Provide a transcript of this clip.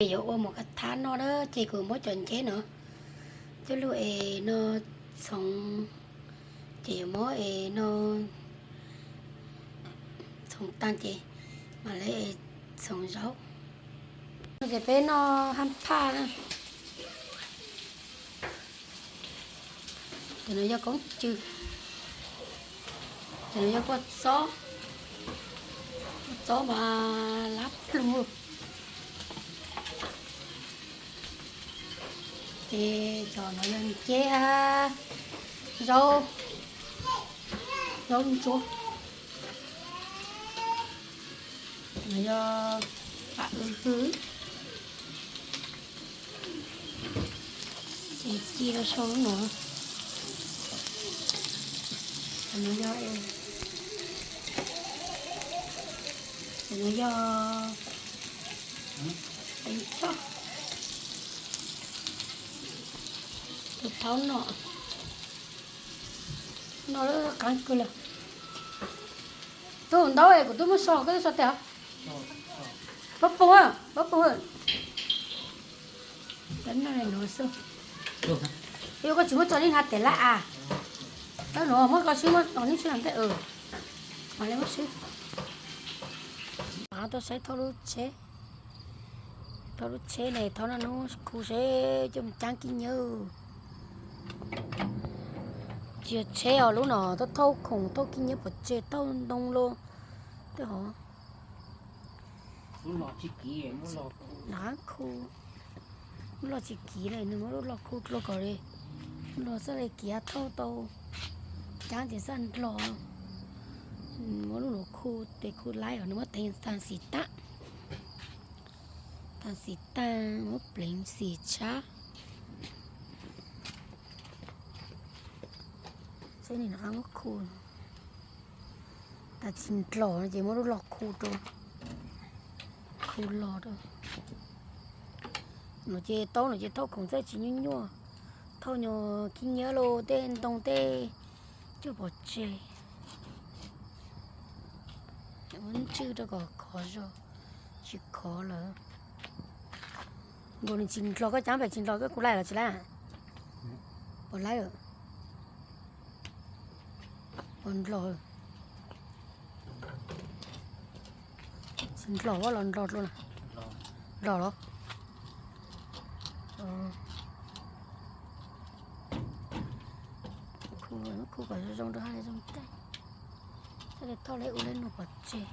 Ces yuav ua mus kab thab noj na, ces kuv muab cov nceb no coj lug es no txhoov, ces yuav muab es no txhoov taag ces mam le txhoov zaub. Ces peb noj hab phaj na. Ces no yog koob tsw, ces no yog kua txob, kua txob mas lab plug. Ces cov no yog nceb hab zaub, zaub ntsuab. No yog pam w hwj, ces ci rau sau lub no. Cov no yog, cov no yog peb choj, tus thaub no, no lawm qaab kawg lawm. Tub ntaub es kuv tub muab so, koj tub so tas. Pab pug, pab pug. Yuav koj tsis muab tso nej hab tes lab as. Tab no muab koj swb, muab tos nej swb hab ntej. Mam le muab swb. Tuaj saib thauj lub tsheb, thauj lub tsheb ne, thauj naj nub khu seb coj mus caab kib nyiab. Tsis yog tsheb os, lub no thauj khoom thauj kib nyiab pov tseg, thauj ntoo los tej hov. Lub no khu, lub log tsis kiv le, nws muab lub log khu dlua kom le, lub log txhaj le kiv thauj tau, caab ces txhaj ndlog. Muab lub no khu tes khu laib os, nws muab teev taag xim tab, taag xim taag, muab pleev xim tshab. Seb nws rov qab muab khu, tas tsis ndlog no ces muab lub log khu rau, khu log rau. No ces taub no ces thauj khoom txhaj tsis nyuaj nyuaj, thauj nyuag kib nyiab los tej ntoo tej coj pov tseg. Muab ntswj rau kom khov zog, tsis khov lawm. Nkaus nws tsis ndlog, koj caab pem tsis ndlog, koj khu laib los tsis laib? Puas laib lawm? Puas ndlog? Tsis ndlog los ndlog dlua na? Ndlog los? Khu kom zoo zoo rau hab zoo taij, txhaj le thauj le ua le nuav pov tseg.